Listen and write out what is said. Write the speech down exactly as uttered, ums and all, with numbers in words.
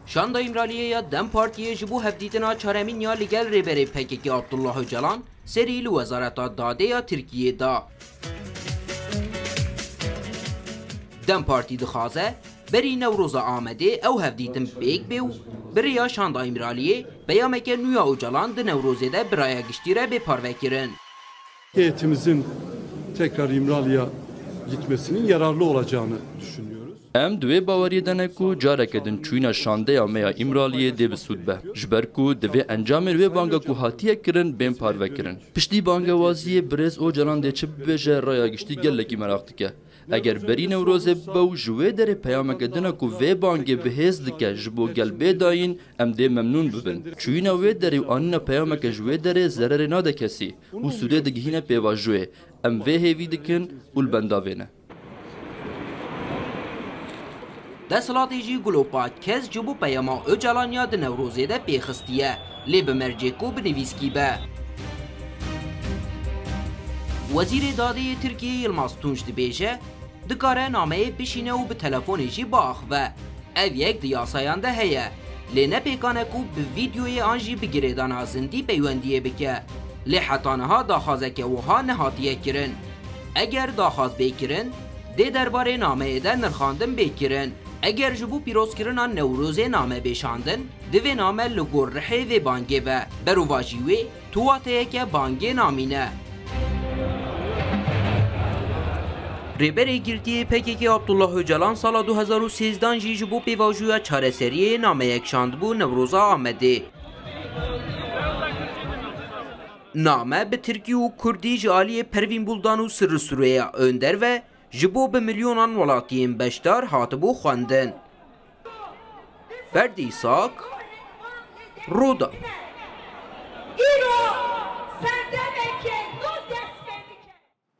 Şanda Îmraliyê ya DEM Partiyê ji bo hevdîtina çaremîn ya li gel rêberê P K K Abdullah Ocalan serî li Wezareta Dadê ya Tirkiyê da. DEM Partî dixwaze berî Newroza Amedê ew hevdîtin pêk bê û bi rêya Şanda Îmraliyê peyameke nû ya Ocalan di Newrozê de bi raya giştî re bê parvekirin. Heyetimizin tekrar İmralı'ya gitmesinin yararlı olacağını düşünüyoruz. Em di wê baweriyê de ne ku careke din çûyîna şandeya me ya Îmraliyê dê bi sûd be. Ji ber ku divê encamên wê banga ku hatiye kirin bên parvekirin. Piştî bangewaziyê birêz Ocalan dê çi bibêje raya giştî gelekî meraq dike. Eger berî Newrozê bibe û ji wê derê peyameke din e ku vê bangê bi hêz dike ji bo gel bê dayîn, em dê memnûn bibin. Çûyîna wê derê û anîna peyameke ji wê derê zererê nade kesî û sûdê digihîne pêvajoyê. Em vê hêvî dikin û li benda vê ne. Desthilatê jî gulopa kes ji bo peyama Ocalan ya di Newrozê de pêxistiye, lê bi mercê ku bi nivîskî be. Wezîrê Dadê yê Tirkiyê Yilmaz Tunç dibêje, dikare nameyê bişîne û bi telefonê jî biaxive. Ev yek di yasayan de heye. Lê ne pêkan e ku bi vîdyoyê an jî bi girêdana zindî peywendiyê bike. Lê heta niha daxwazeke wiha nehatiye kirin. Eger daxwaz bê kirin, dê derbarê nameyê de nirxandin bê kirin. Eger ji bo pîrozkirina Newrozê name bê şandin, divê name li gor rihê vê bangê be. Berovajî wê tu wateyeke bangê namîne. Rêberê girtiyê P K K Abdullah Ocalan sala du hezar û sêzdan jî ji bo pêvajoya çareseriyê nameyek şandibû Newroza Amedê. Name bi tirkî û kurdî ji aliyê Pervîn Buldan û Sirri Süreyya Önder ve ji bo bi milyonan welatiyên beşdar hatibû xwendin. Ferdî Sak, Rûda.